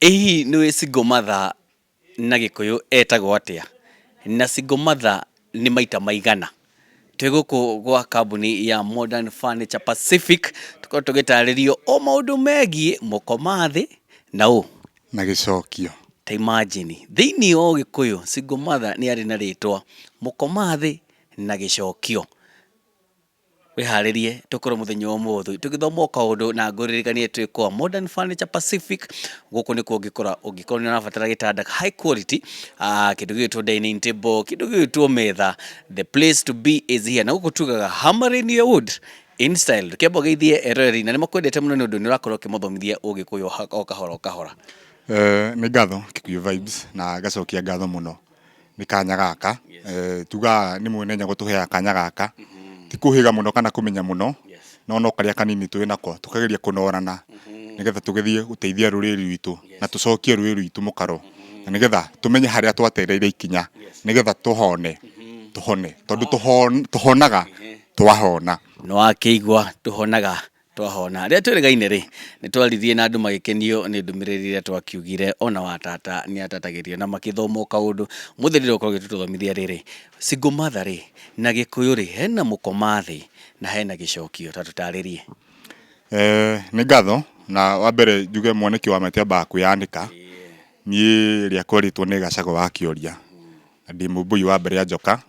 Ĩ hihi nĩũĩ single mother na gĩkũyũ etagwo atĩa? Na single mother nĩ maita maigana? Twĩ gũkũ gwa kambuni ya Modern Furniture Pacific tũkorwo tũgĩtarĩrio o maũndũ megiĩ mũkoma thĩ na ũ? Na gĩcokio. Ta imagine, thĩinĩ wa ũgĩkũyũ single mother nĩ arĩ na rĩtwa mũkoma thĩ na gĩcokio. Wĩharĩrie tũkorwo mũthenya wa ũmũthĩ tũgĩthoma o kaũndũ na ngũririkanie twĩ kwa Modern Furniture Pacific. Gũkũ nĩkuo ũngĩkora ũngĩkorwo nĩ ũrabatara gĩtanda high quality, kĩndũ gĩgwĩtwo dining table, kĩndũ gĩgwĩtwo metha, the place to be is here. Na gũkũ tugaga hammering your wood in style. Reke mbogeithie eroreri na nĩ makwendete mũno nĩ ũndũ nĩ ũrakorwo ũkĩmathomithia ũgĩkũyũ o kahora o kahora. Nĩ ngatho Kikuyu Vibes na ngacokia ngatho mũno nĩ kanya gaka eh, tugaga nĩ mwene nyago tũheaga kanya gaka ti kũhĩga mũno kana kũmenya mũno no no karĩa kanini twĩ nako tũkageria kũnorana nĩgetha tũgĩthiĩ gũteithia rũrĩrĩ rwitũ na tũcokie rũrĩrĩ rwitũ mũkaro na nĩgetha tũmenye harĩa twatereire ikinya nĩgetha tũhone tũhone tondũ tũhonaga twahona. Nĩ wakĩigua tũhonaga Twahona. Rĩrĩa twĩrĩgaine rĩ, nĩ twaririe na andũ magĩkenio nĩ ndũmĩrĩri ĩrĩa twakiugire ona wa tata nĩ atatagĩrio na makĩthoma o kaũndũ. Ũmũthĩ rĩrĩa ũkoragwo ũgĩtũthomithia rĩrĩ, single mother rĩ, na gĩkũyũ rĩ, hena mũkoma thĩ na hena gĩcokio, ta tũtarĩrie. Nĩ ngatho, na wa mbere njuge mwanĩki wa mĩtĩ ambaga kwĩyanĩka. Niĩ rĩakwa rĩtwa nĩ Gacagũ wa Kĩoria, na ndĩ mũmbũi wa mbarĩ ya Njoka.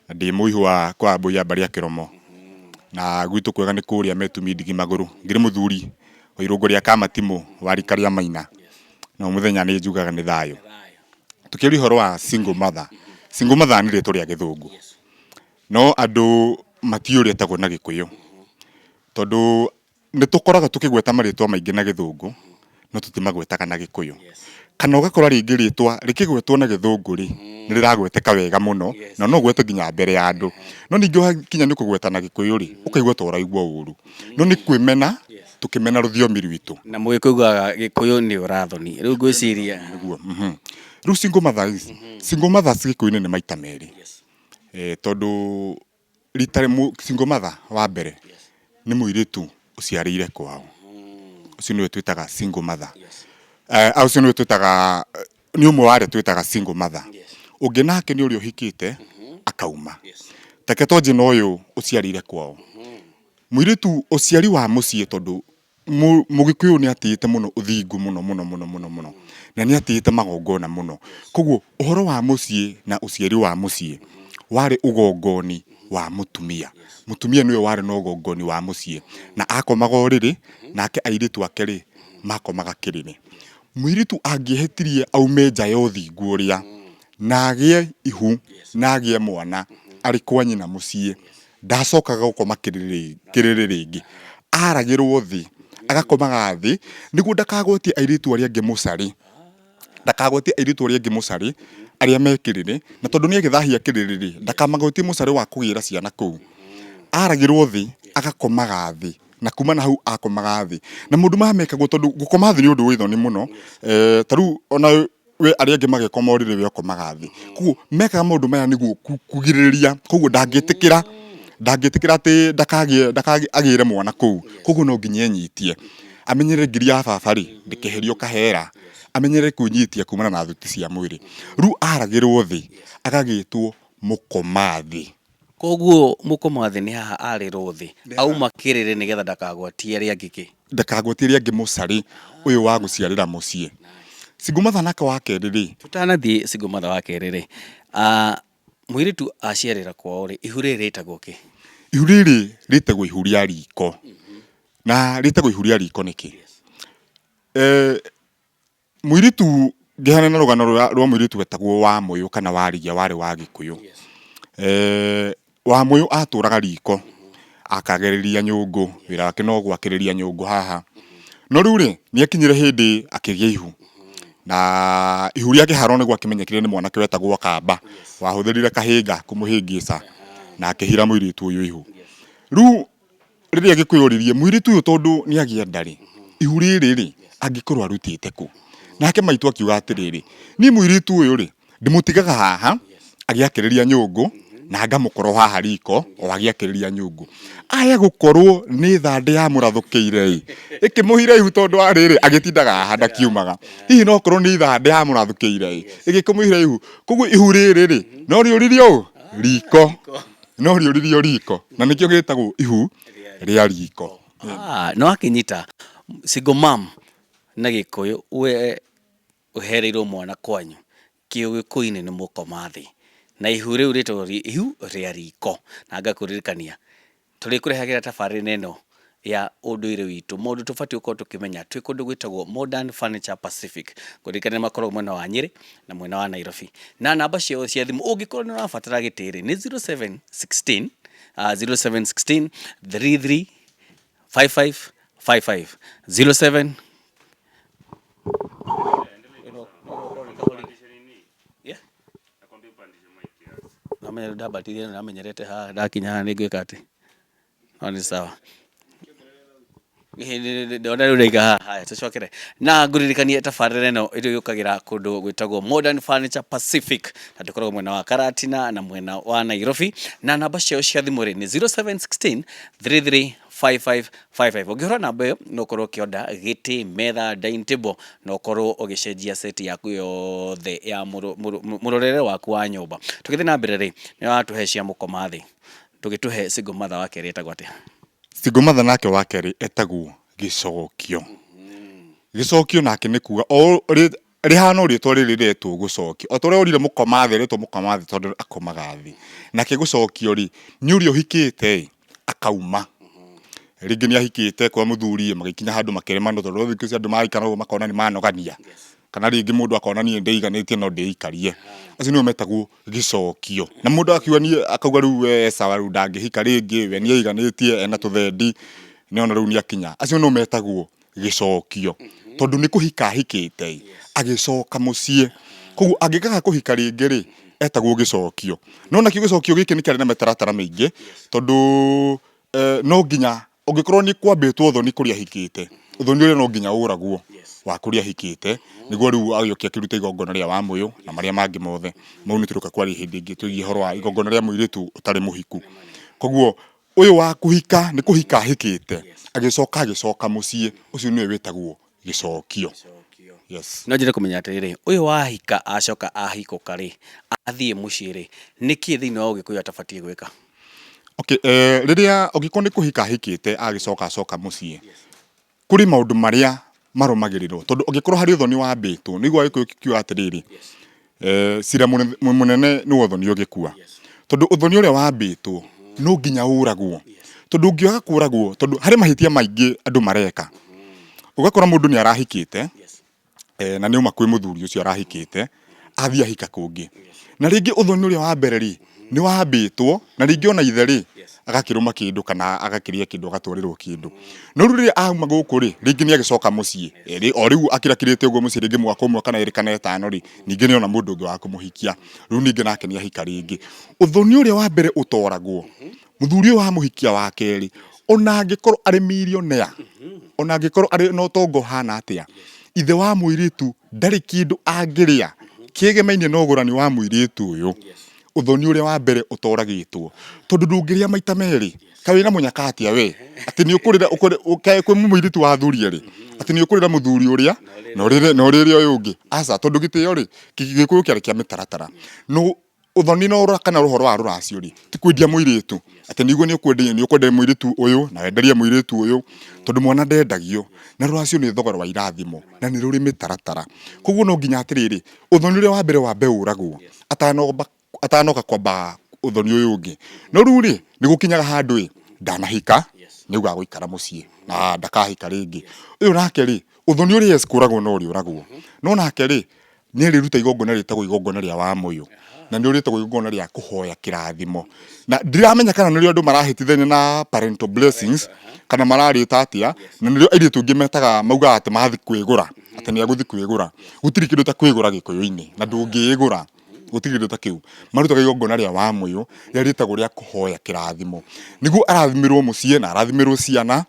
Na ndĩ mũihũ wa kwa Mbũi ya mbarĩ ya Kĩromo. Na gwitũ kwega nĩ kũrĩa Metumi Ndigi Magũrũ. Ngĩrĩ mũthuri wa irũngo rĩa Kamatimũ wa rika rĩa Maina. Na o mũthenya nĩ njugaga nĩ thayũ. Tũkĩaria ũhoro wa single mother, single mother nĩ rĩtwa rĩa gĩthũngũ. No andũ matiũĩ ũrĩa ĩtagwo na gĩkũyũ. Tondũ Nĩ tũkoragwo tũkĩgweta marĩtwa maingĩ na gĩthũngũ, no tũtimagwetaga na gĩkũyũ. Kana ũgakora rĩngĩ rĩtwa rĩkĩgwetwo na gĩthũngũ rĩ, nĩ rĩragweteka wega mũno, na no ũgwete nginya mbere ya andũ. No ningĩ wakinya nĩ kũgweta na gĩkũyũ rĩ, ũkaigua ta ũraigua ũru. No nĩ kwĩmena tũkĩmena rũthiomi rwitũ. Na mũgĩkũyũ augaga gĩkũyũ nĩ ũrathoni. Rĩu ngwĩciria. Nĩguo. Rĩu single mothers, single mothers gĩkũyũ-inĩ nĩ maita merĩ. Tondũ Rita rĩmwe single mother wa mbere nĩ mũirĩtu ũciarĩire kwao, ũcio nĩwe twĩtaga single mother. Ũcio nĩwe twĩtaga, nĩ ũmwe wa arĩa twĩtaga single mother. Ũngĩ nake nĩ ũrĩa ũhikĩte akauma. Ta reke twanjie na ũyũ ũciarĩire kwao. Mũirĩtu ũciari wa mũciĩ tondũ Mũgĩkũyũ nĩ atĩĩte mũno ũthingu mũno mũno mũno mũno mũno, na nĩ atĩĩte magongona mũno. Koguo ũhoro wa mũciĩ na ũciari wa mũciĩ warĩ ũgongoni wa mũtumia. Mũtumia nĩwe warĩ na ũgongoni wa mũciĩ, na akomaga ũrĩrĩ, nake airĩtu ake rĩ, makomaga kĩrĩrĩ. Mũirĩtu angĩehĩtirie aume nja ya ũthingu ũrĩa, na agĩe ihu, na agĩe mwana arĩ kwa nyina mũciĩ, Ndacokaga gũkoma kĩrĩrĩ rĩngĩ. Aragĩrwo thĩ, agakomaga thĩ, nĩguo ndakagwatie airĩtu arĩa angĩ mũcarĩ. Ndakagwatie airĩtu arĩa angĩ mũcarĩ, arĩa me kĩrĩrĩ, na tondũ nĩ agĩthahia kĩrĩrĩ rĩ, ndakamagwatie mũcarĩ wa kũgĩra ciana kũu. Aragĩrwo thĩ, agakomaga thĩ, na kuma na hau akomaga thĩ. Na maũndũ maya mekagwo tondũ gũkoma thĩ nĩ ũndũ wĩ thoni mũno, ta rĩu ona we arĩa angĩ magĩkoma ũrĩrĩ we ũkomaga thĩ. Koguo mekaga maũndũ maya nĩguo kũgirĩrĩria, koguo ndangĩtĩkĩra ndangĩtĩkĩra atĩ ndakagĩe ndakagĩe agĩre mwana kũu, koguo no nginya enyitie. Amenyerere ngiri ya baba rĩ, ndĩkeherio kahera, amenyerere kwĩnyitia kumana na thuti cia mwĩrĩ. Rĩu aragĩrwo thĩ, agagĩtwo mũkoma thĩ. Koguo mũkoma thĩ nĩ haha arĩrwo thĩ, auma kĩrĩrĩ nĩgetha ndakagwatie arĩa angĩ kĩ? Ndakagwatie arĩa angĩ mũcarĩ ũyũ wa gũciarĩra mũciĩ. Single mother nake wa kerĩ rĩ. Tũtanathiĩ single mother wa kerĩ rĩ, mũirĩtu aciarĩra kwao rĩ, ihu rĩrĩ rĩtagwo kĩ? Ihu rĩrĩ rĩtagwo ihu rĩa riko. Na rĩtagwo ihu rĩa riko nĩkĩ? Mũirĩtu ngĩhana na rũgano rwa mũirĩtu wetagwo Wamũyũ kana Warigia warĩ wa Gĩkũyũ. Wamũyũ atũraga riko akagĩrĩria nyũngũ, wĩra wake no gwakĩrĩria nyũngũ haha. No rĩu rĩ, nĩ akinyire hĩndĩ akĩgĩa ihu na ihu rĩa kĩharo nĩguo akĩmenyekire nĩ mwanake wetagwo Kamba wahũthĩrire kahĩnga kũmũhĩngĩca na akĩhira mũirĩtu ũyũ ihu. Rĩu Rĩrĩa gĩkũyũ oririe mũirĩtu ũyũ tondũ nĩ agĩa nda rĩ, ihu rĩrĩ rĩ, angĩkorwo arutĩte kũ? Nake maitũ akiuga atĩrĩrĩ, niĩ mũirĩtu ũyũ rĩ, ndĩmũtigaga haha agĩakĩrĩria nyũngũ Na ngamũkora haha riko o agĩakĩrĩria nyũngũ. Aya gũkorwo nĩ thandĩ yamũrathũkĩire ĩ, ĩkĩmũhira ihu tondũ wa rĩrĩ, agĩtindaga haha ndakiumaga. Hihi no korwo nĩ ithandĩ yamũrathũkĩire ĩ, ĩgĩkĩmũhira ihu. Koguo ihu rĩrĩ rĩ, no rĩũririo ũ? Riko. No rĩũririo riko. Na nĩkĩo gĩtagwo ihu rĩa riko. Ah, nĩ wakĩnyita single mom na Gĩkũyũ we ũhereirwo mwana kwanyu kĩũgĩkũyũ-inĩ nĩ mũkoma thĩ na ihu rĩu rĩtagwo ihu rĩa riko. Na ngakũririkania tũrĩkũrehagĩra tabarĩra ĩno ya ũndũire witũ, maũndũ tũbatiĩ gũkorwo tũkĩmenya twĩ kũndũ gwĩtagwo Modern Furniture Pacific. Ngũririkanie makoragwo mwena wa Nyĩrĩ na mwena wa Nairobi. Na namba ciao cia thimũ ũngĩkorwo nĩ ũrabatara gĩtĩ rĩ, nĩ 0716 0716 33 55 55 07. Yeah. Namenya rĩu ndambatirie na ndamenyerete haha ndakinya haha nĩ ngwĩka atĩ no nĩ sawa. Ndona rĩu ndaiga haha. Haya, tũcokere na ngũririkanie tabarĩra ĩno ĩrĩa yũkagĩra kũndũ gwĩtagwo Modern Furniture Pacific, na tũkoragwo mwena wa Karatina na mwena wa Nairobi, na namba ciao cia thimũ rĩ nĩ 0716 33 5555. Ũngĩhũra namba ĩyo no ũkorwo ũkĩonda gĩtĩ, metha, dining table, na ũkorwo ũgĩcenjia set yaku yothe ya mũrorere waku wa nyũmba. Tũgĩthiĩ na mbere rĩ, nĩ watũhe cia mũkoma thĩ, ndũgĩtũhe single mother wa kerĩ etagwo atĩa? Single mother nake wa kerĩ etagwo Gĩcokio. Gĩcokio nake nĩ kuga o rĩhana o rĩtwa rĩrĩ rĩretwo gũcokio. O ta ũrĩa worire mũkoma thĩ aretwo mũkoma thĩ tondũ akomaga thĩ. Nake gũcokio rĩ, nĩ ũrĩa ũhikĩte ĩ, akauma. Rĩngĩ nĩ ahikĩte kwa mũthuri magĩkinya handũ makĩremana tondũ thikũ ici andũ marahikana ũguo makona nĩ manogania. Kana rĩngĩ mũndũ akona niĩ ndĩiganĩtie no ndĩikarie. Acio nĩo metagwo gĩcokio. Na mũndũ akiuga niĩ akauga rĩu we sawa rĩu ndangĩhika rĩngĩ, we nĩ eiganĩtie ena tũthendi, nĩona rĩu nĩ akinya. Acio nĩo metagwo gĩcokio. Tondũ nĩ kũhika ahikĩte ĩ, agĩcoka mũciĩ. Koguo angĩkaga kũhika rĩngĩ rĩ, etagwo gĩcokio. No nakĩo gĩcokio gĩkĩ nĩ kĩarĩ na mĩtaratara mĩingĩ, tondũ no nginya ũngĩkorwo nĩ kwambĩtwo ũthoni kũrĩa ahikĩte, ũthoni ũrĩa no nginya ũragwo wa kũrĩa ahikĩte, nĩguo rĩu agĩũke akĩrute igongona rĩa wamũyũ na marĩa mangĩ mothe. Mau nĩ tũrĩũka kwaria hĩndĩ ĩngĩ twĩgiĩ ũhoro wa igongona rĩa mũirĩtu ũtarĩ mũhiku. Koguo ũyũ wa kũhika nĩ kũhika ahikĩte, agĩcoka agĩcoka mũciĩ, ũcio nĩwe wĩtagwo gĩcokio. Yes. No nyende kũmenya atĩrĩrĩ, ũyũ wahika acoka ahikũka rĩ, athiĩ mũciĩ rĩ, nĩkĩ thĩinĩ wa ũgĩkũyũ atabatiĩ gwĩka? Okay, rĩrĩa ũngĩkorwo nĩ kũhika ahikĩte agĩcoka acoka mũciĩ, kũrĩ maũndũ marĩa marũmagĩrĩrwo tondũ ũngĩkorwo harĩ ũthoni wambĩtwo, nĩguo Agĩkũyũ kiugaga atĩrĩrĩ, cira mũnene nĩ wa ũthoni ũgĩkua. Tondũ ũthoni ũrĩa wambĩtwo no nginya ũragwo. Tondũ ũngĩaga kũragwo, tondũ harĩ mahĩtia maingĩ andũ mareka. Ũgakora mũndũ nĩ arahikĩte, na nĩ auma kwĩ mũthuri ũcio arahikĩte, athiĩ ahika kũngĩ. Na rĩngĩ ũthoni ũrĩa wa mbere rĩ, nĩ wambĩtwo, na rĩngĩ ona ithe rĩ, agakĩrũma kĩndũ kana agakĩrĩa kĩndũ agatwarĩrwo kĩndũ. No rĩu rĩrĩa auma gũkũ rĩ, rĩngĩ nĩ agĩcoka mũciĩ, o rĩu akĩrakirĩte ũguo mũciĩ rĩngĩ mwaka ũmwe kana ĩrĩ kana ĩtano rĩ, ningĩ nĩ ona mũndũ ũngĩ wa kũmũhikia. Rĩu ningĩ nake nĩ ahika rĩngĩ. Ũthoni ũrĩa wa mbere ũtoragwo, mũthuri ũyũ wamũhikia wa kerĩ, ona angĩkorwo arĩ millionaire, ona angĩkorwo arĩ na ũtonga ũhana atĩa, ithe wa mũirĩtu ndarĩ kĩndũ angĩrĩa kĩegemainie na ũgũrani wa mũirĩtu ũyũ. Ũthoni ũrĩa wa mbere ũtoragĩtwo, tondũ ndũngĩrĩa maita merĩ. Kaĩ wĩna mũnyaka atĩa we, atĩ nĩ ũkũrĩra kaĩ kwĩ mũirĩtu wa athuri erĩ, atĩ nĩ ũkũrĩra mũthuri ũrĩa na ũrĩre na ũrĩre ũyũ ũngĩ? Aca, tondũ gĩtĩo rĩ, Gĩkũyũ kĩarĩ kĩa mĩtaratara. No ũthoni na ũra kana ũhoro wa rũracio rĩ, ti kwendia mũirĩtu, atĩ nĩguo nĩ ũkwendia nĩ ũkwenderia mũirĩtu ũyũ na wenderie mũirĩtu ũyũ, tondũ mwana ndendagio. Na rũracio nĩ thogora wa irathimo na nĩ rũrĩ mĩtaratara. Koguo no nginya atĩrĩrĩ, ũthoni ũrĩa wa mbere wambe ũragwo atanoka atanoka kwamba ũthoni ũyũ ũngĩ. No rĩu rĩ, nĩ gũkinyaga handũ ĩ, ndanahika, nĩ auga agũikara mũciĩ na ndakahika rĩngĩ. Ũyũ nake rĩ, ũthoni ũrĩa yes kũragwo no ũrĩũragwo, no nake rĩ, nĩ arĩruta igongona rĩtagwo igongona rĩa wamũyũ, na nĩrĩo rĩtagwo igongona rĩa kũhoya kĩrathimo. Na ndiramenya kana nĩrĩo andũ marahĩtithania na parental blessings, kana mararĩta atĩa, na nĩrĩo airĩtu aingĩ metaga maugaga atĩ mathiĩ kwĩgũra, atĩ nĩ egũthiĩ kwĩgũra. Gũtirĩ kĩndũ ta kwĩgũra gĩkũyũ-inĩ, na ndũngĩĩgũra. Gũtirĩ kĩndũ ta kĩu. Marutaga igongona rĩa wamũyũ, rĩrĩa rĩtagwo rĩa kũhoya kĩrathimo. Nĩguo arathimĩrwo mũciĩ, na arathimĩrwo ciana,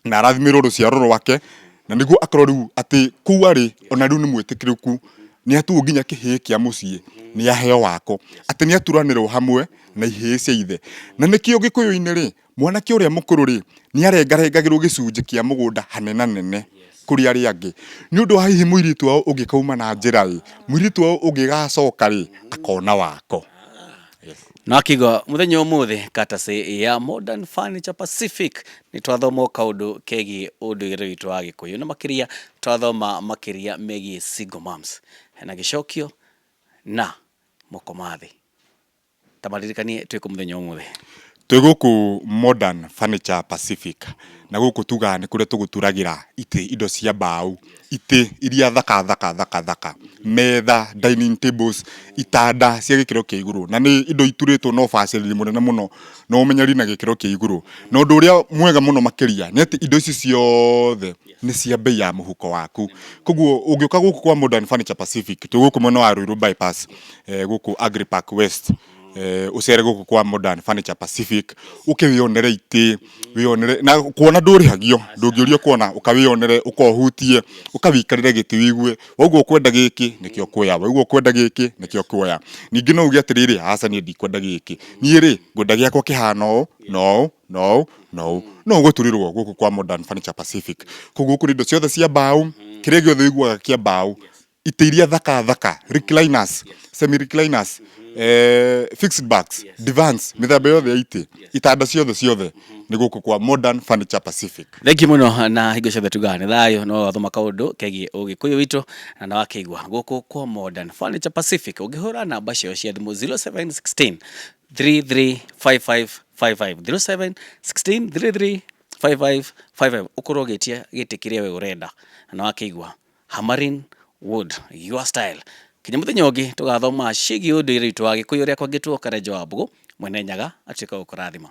na arathimĩrwo rũciaro rwake, na nĩguo akorwo rĩu atĩ kũu arĩ, ona rĩu nĩ mwĩtĩkĩrĩku Nĩ atuo nginya kĩhĩĩ kĩa mũciĩ, nĩ aheo wako, atĩ nĩ aturanĩrwo hamwe na ihĩĩ cia ithe. Na nĩkĩo Gĩkũyũ-inĩ rĩ, mwanake ũrĩa mũkũrũ rĩ, nĩ arengarengagĩrwo gĩcunjĩ kĩa mũgũnda hanenanene kũrĩ arĩa angĩ. Nĩ ũndũ wa hihi mũirĩtu wao ũngĩkauma na njĩra ĩ, mũirĩtu wao ũngĩgacoka rĩ, akona wako. Na akĩigua mũthenya ũmũthĩ courtesy ya Modern Furniture Pacific nĩ twathoma o kaũndũ kegiĩ ũndũire witũ wa Gĩkũyũ na makĩria twathoma makĩria megiĩ single moms na gĩcokio na mũkomathĩ. Ta maririkanie twĩ kũ mũthenya ũmũthĩ. Twĩ gũkũ Modern Furniture Pacific, na gũkũ tugaga nĩ kũrĩa tũgũturagĩra itĩ, indo cia mbaũ, itĩ iria thaka thaka thaka thaka, metha, dining tables, itanda cia gĩkĩro kĩa igũrũ, na nĩ indo iturĩtwo na ũbacĩrĩri mũnene mũno na ũmenyereri na gĩkĩro kĩa igũrũ. Na ũndũ ũrĩa mwega mũno makĩria nĩ atĩ indo ici ciothe nĩ cia mbei ya mũhuko waku. Koguo ũngĩũka gũkũ kwa Modern Furniture Pacific, twĩ gũkũ mwena wa Ruiru Bypass, gũkũ Agripark West, ũcere gũkũ kwa Modern Furniture Pacific, ũke wĩyonere itĩ, wĩyonere, na kuona ndũrĩhagio, ndũngĩũrio kuona, ũka wĩyonere, ũka ũhutie, ũka wĩikarĩre gĩtĩ wĩigue, waigua ũkwenda gĩkĩ, nĩkĩo ũkuoya, waigua ũkwenda gĩkĩ, nĩkĩo ũkuoya. Ningĩ no uge atĩrĩrĩ, aca niĩ ndikwenda gĩkĩ, niĩ rĩ, ngwenda gĩakwa kĩhana ũũ, na ũũ, na ũũ, na ũũ. No ũgũturĩrwo gũkũ kwa Modern Furniture Pacific. Koguo gũkũ nĩ indo ciothe cia mbaũ, kĩrĩa gĩothe ũiguaga kĩa mbaũ, itĩ iria thaka thaka, recliners, semi recliners, fixed backs, divans, mĩthemba yothe ya itĩ, itanda ciothe ciothe nĩ gũkũ kwa Modern Furniture Pacific. Thengiũ mũno na hingo ciothe tugaga nĩ thayũ no wathoma kaũndũ kegiĩ ũgĩkũyũ witũ na nĩ wakĩigua gũkũ kwa Modern Furniture Pacific ũngĩhũra namba ciao cia thimũ 0716 335555 0716 335555 ũkorwo ũgĩtia gĩtĩ kĩrĩa we ũrenda na nĩ wakĩigua Hamarin Wood your style kinya mũthenya ũngĩ tũgathoma ciĩgiĩ ũndũire witũ wa Gĩkũyũ ũrĩa kwangĩtwo Karenjo wa Mbũgũ mwene Nyaga atuĩka gũkũrathima.